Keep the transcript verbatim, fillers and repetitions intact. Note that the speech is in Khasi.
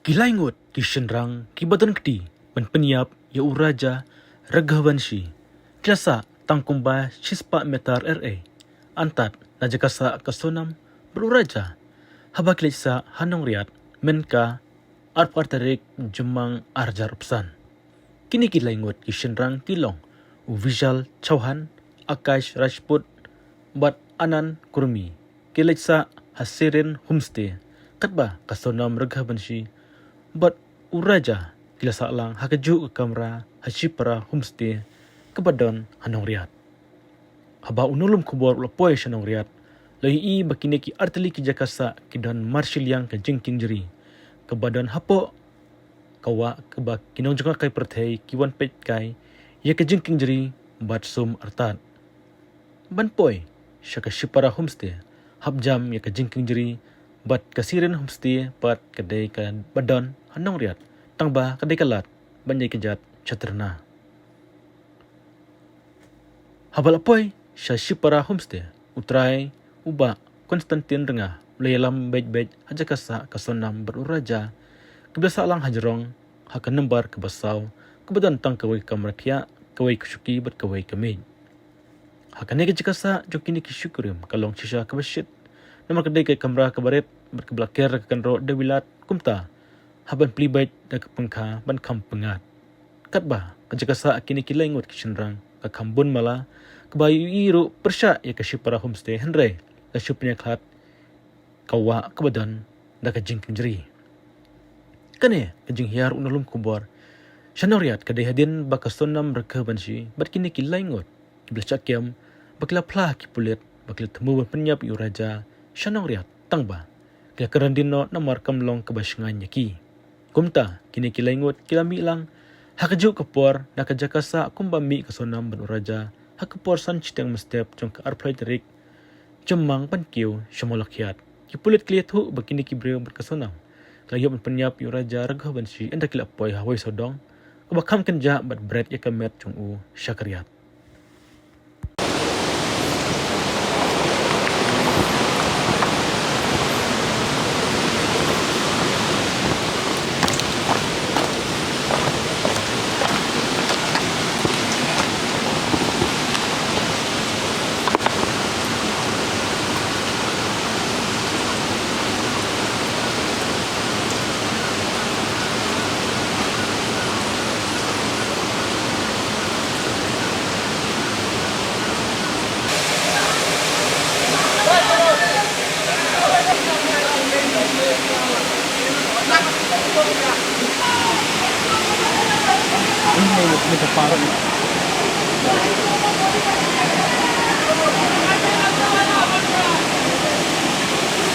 Ki lai ngut ki shynrang kiba don kti ban pynïap ïa u Raja Raghuvanshi ki la sah tang kumba shispah meter ar ei antad na jaka sah ka Sonam bad u Raja, haba ki leit sah ha Nongriat mynka arphew ar tarik Jymmang arhajar arphew san. Kine ki lai ngut ki shynrang ki long u Vishal Chauhan, Akash Rajput bad Anand Kurmi. Ki leit sah ha Siren Homestay katba ka Sonam Raghuvanshi bad u Raja ki la sah lang ha kajuh ka kamra ha Shipara Homestay kaba don ha Nongriat. Haba u nonglum khubor u la poi sha Nongriat, la ïohi ba kine ki artylli ki jaka sah ki don marshiliang ka jingkieng jri kaba don hapoh ka wah kaba ki nongjngohkai pyrthei ki wan peit kai ïa ka jingkieng jri bad sum artat. Ban poi sha ka Shipara Homestay hap jam ïa ka jingkieng jri bad ka Siren Homestay pat ka dei kaba don ha Nongriat tangba ka dei ka lad ban ïai kjat chatrna. Haba la poi sha Shipara Homestay, u trai u Bah Constantine Rngah u la ïalam beit beit ha jaka sah ka Sonam bad u Raja kiba la sah lang ha jrong ha ka nombar kaba saw kaba don tang kawei ka kamra thiah, kawei ka shuki bad kawei ka miej. Ha kane ka jaka sah jong kine ki shuki rim ka long shisha kaba shit namar ka dei ka kamra kaba rit bad kaba la ker da ka kynroh dewïlat, kumta hap ban plie beit da ka pangkha ban kham pyngngad. Katba ka jaka sah kine ki lai ngut ki shynrang ka kham bun mala, kaba ïohi ruh pyrshah ïa ka Shipara Homestay, hynrei la shu pynïakhlad ka wah kaba don da ka jingkieng jri. Kane ka jinghiar u nonglum khubor sha Nongriat ka dei hadien ba ka Sonam Raghuvanshi bad kine ki lai ngut kiba la shah kem ba ki la phla ha ki pulit ba ki la thmu ban pynïap ïa u Raja sha Nongriat, tangba ki la kren dien noh namar kam long kaba shngaiñ ïa ki. Kumta kine ki lai ngut ki la mih lang ha kajuh ka por na ka jaka sah kumba mih ka Sonam bad u Raja ha ka por san shiteng mynstep jong ka arphew lai tarik Jymmang ban kiew sha Mawlakhiat. Ki pulit ki la ïathuh ba kine ki briew bad ka Sonam ki la ïoh ban pynïap ïa u Raja Raghuvanshi ynda ki la poi ha Waisawdong, kaba kham kynjah bad bret ïa ka met jong u sha ka riat.